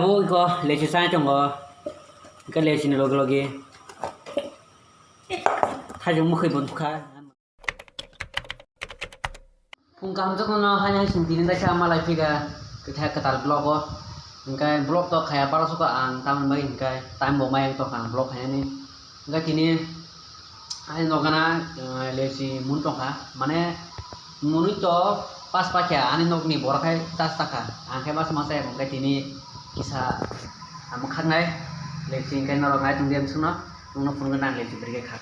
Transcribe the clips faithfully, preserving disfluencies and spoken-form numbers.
Abo iko lesi sai tongo. Hingke lesini logi logi. Thajong mokhe bo nukha. Phung kaham jotono haino sing tini daisa malai phiga kwthai kwtal vlog o. Hingke vlog to khaya baro suka ang tamoni bagwi hingke time bo mayang tongkha ang vlog khainani. Hingke tini ani nogana, eh, lesi mun tongkha. Mane munui to pas pakya ani nokni borok hai tas takha. Ang khe mas masa hingke tini kisa amo khaknai lesi hingke norok nai tongdi ang sino. Nokno phunukgwi nang lesi brige khak.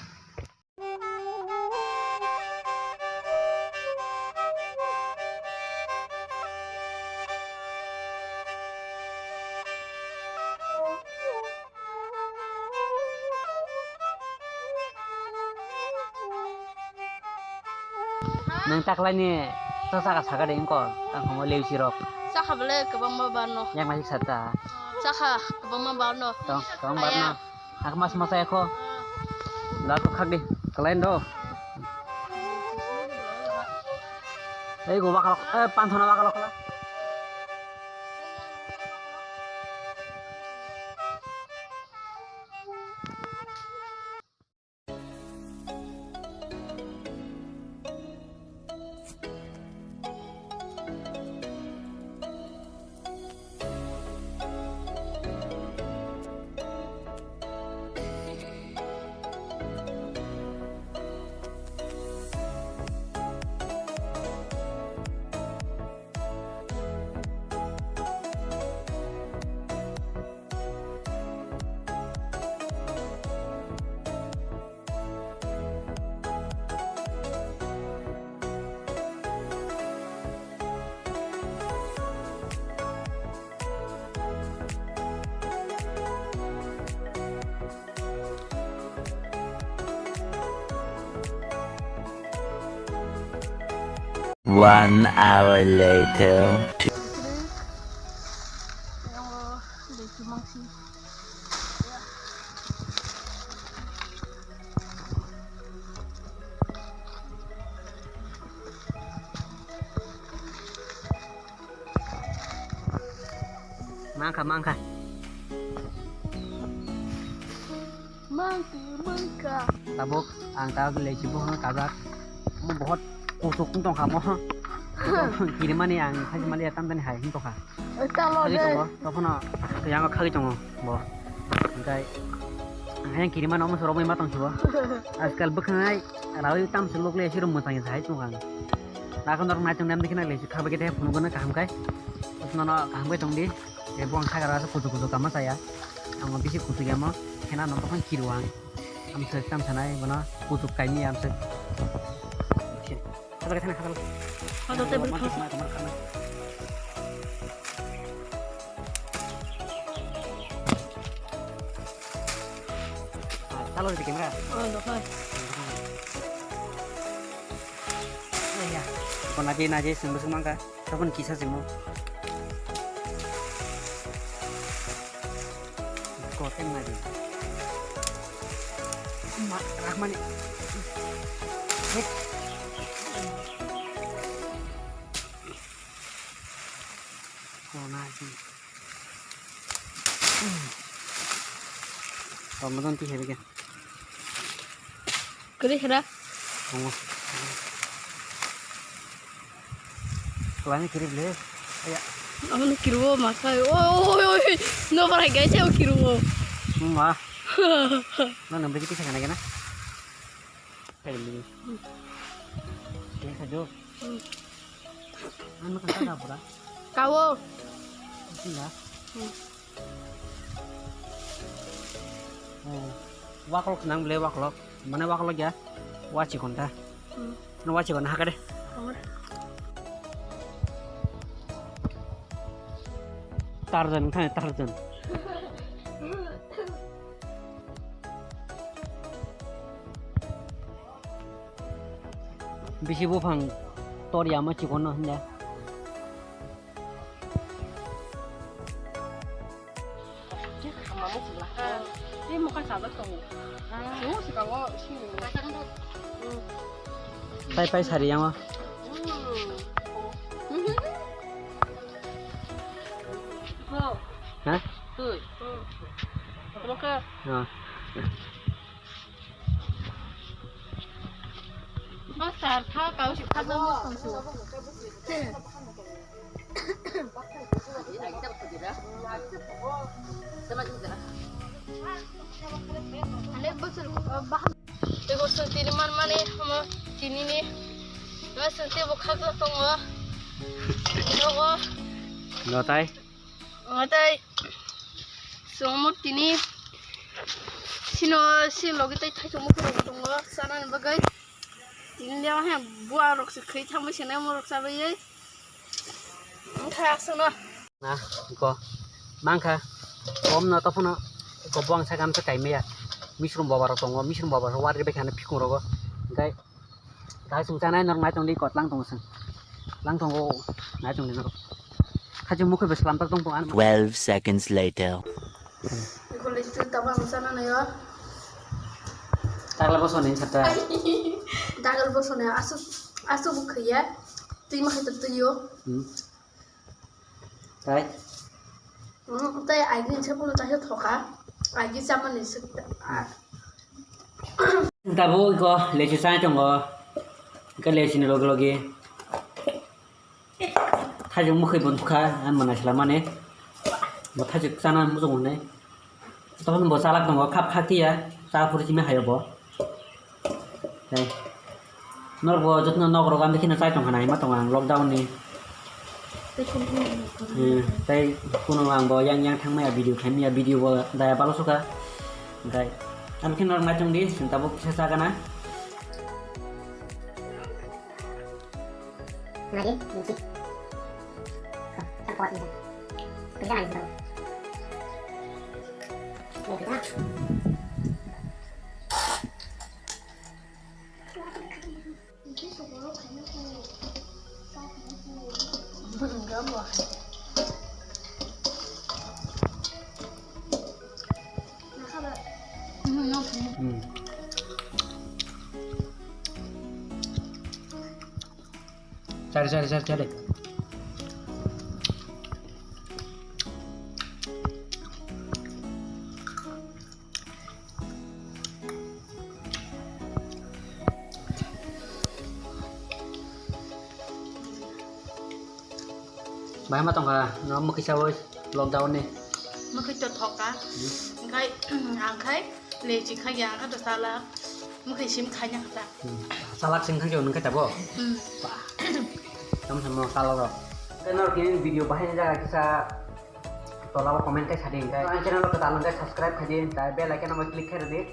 Nang taklaini to saka saka de ingko tang khomo leusi rok. Saka bele kwbangma barno. Yang masik sata. Saka kwbangma barno. Tong, tong barno. Hak mas masa ya kho. Lato khak di, kalain do. Ei go wakalok, eh, panthona wakalok kala. One hour later. Mangkha, mangkha. Mangkha, mangkha. Tabuk ang tabuk lesi buphang kajak. Mo bohot kusuk wng tongkha mo. Kirimani ang hajimali tam tani hai wng tongkha. Tamo khagwi de. Tongo, tokhono yang khagwi tongo bo. Hingkai ang yang kirimani omo sorok ma tongsi bo. Ajkal bwkhanai rawi tam se lok le siro mwchang se hai tongkha. Nakon norok naitung nem dikhe nai le khagwi khe phunukgwno kaham khai. Nono kaham khai tongdi. Ebo ang khagra kuchuk kuchuk kama chaya. Ang bisi kuchuk yamo khena no tokon kiru ang. Amswk tam sanai bono kuchuk kaimi amswk. Khatal khe thana khatal. Khatal tei bwrwi khatal. Talo di camera. Oh, dokhai. Kona di naje sumbu sumangka. Tabon kisa simo. Koten mari. Ma, Rahmani. Hek. Kona si. Ramadan ti hebe ke. Kiri hera. Tongo. Kelana kiri bele. Aya. Amo no kiriwo makai. Oi, oi, oi. No parai gai se kiriwo. Ma. Na nambe kiti sakana kena. Kali ni. Kiri sajo. Ano kata da pura. Kawo. Sila. Hmm. Oh, wakolok nang bele wakolok. Mana wakolok ya? Wachi konta. Hmm. No wachi konta hakade. Amar. Tarzan thani Tarzan. Bisi buphang tor yama chikon no hinda. Pai pai sari yango. Ha? Tui. Omo khe. Ah. Bo sar kha, kau si kha, bo tong si. Ane bo sar, ah, bah. Tei bo swng tini man mani, omo tini ni. Omo swng tei bo khakla tongo. Nogo. No tai. Omo tai. Swng omo tini. Sino, sino logi tai thai tongo, tongo, sana ni bagwi. Tini le he bua rok se khri thangbai sene mo rok sabai. Wngkha aswkno. Na, ko. Mangkha. Komno tophano ko buang sakam se kaimaya. Misrum baba rok tongo, misrum baba rok wari bai khana phikung rogo. Hingkai dai sung chanai norok nai tongdi kot lang tongo sung. Lang tongo nai tongdi norok. Khaji mukhe bes lamtak tong tongo. Twelve seconds later. College tu tabang sana nayo. Tagla bosoni sata. Dagal bosoni asu, asu bukhaya. Twi ma khaito twiyo. Hmm. Tai? Hmm, tai aigin se puno taisa thoka. Aigin chamani se. Tabuk iko lechi chai tongo. Iko lechi ni logi logi. Thajwk mwkhwi bo nukha, ani mwnai swlamani. Bo thajwk chana muchung hwnwi. Tokon bo chalak tongo, khap khak tiya, cha phuru simi hayo bo. Tei norok bo jotono nok rok amtwi kheno chai tongkha na, hima tongo ang lockdown ni. Hmm, tei kuno ang bo yang yang thangmaya video khaimaya, video bo daya balo sukha. Hingkai amtwi kheno norok naitung di, chwng tabuk kisa chagana. Mari, mungkin. Kok, kok, bisa. Bisa kan, bisa. Ini bisa. Hmm. Cari, cari, cari, cari. Bahai ma tongkha, no mwkhwi sawi lockdown ni. Mwkhwi to thokha. Hmm. Hingkhai, ang khai lechi khaiya, ang kha to salak. Mwkhwi sim khaina kha ta. Hmm. Salak sing thangkhe nung khe tabo? Hmm. Bah. Tamo samo salak rok. Tei norok kini video bahai ni jaga kisa tola o comment khai sadi hingkhai. Ang channel o kwtal hingkhai subscribe khaidi, tai bell icon o click khai rwdi.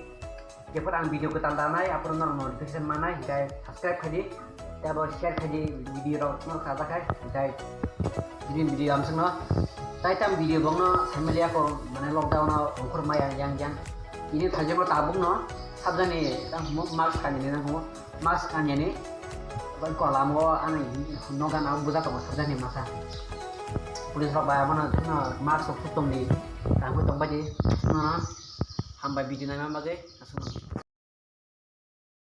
Jepor ang video kwtal danai, aphuru norok notification manai, hingkhai subscribe khaidi, tei abo share khaidi, video rok no khajakhai, hingkhai bini video amswkno, tai tam video bokno family ako, mane lockdown o ongkhor maya yang yang, ini thajwkno tabukno sabjani tang humo mask kanjani nang humo, mask kanjani, bai kolam o ani noga na buja tongo sabjani masa, police rok bai abono mask rok tongdi, tangwi tongbaidi, no, hambai video naima bagwi. Aswk.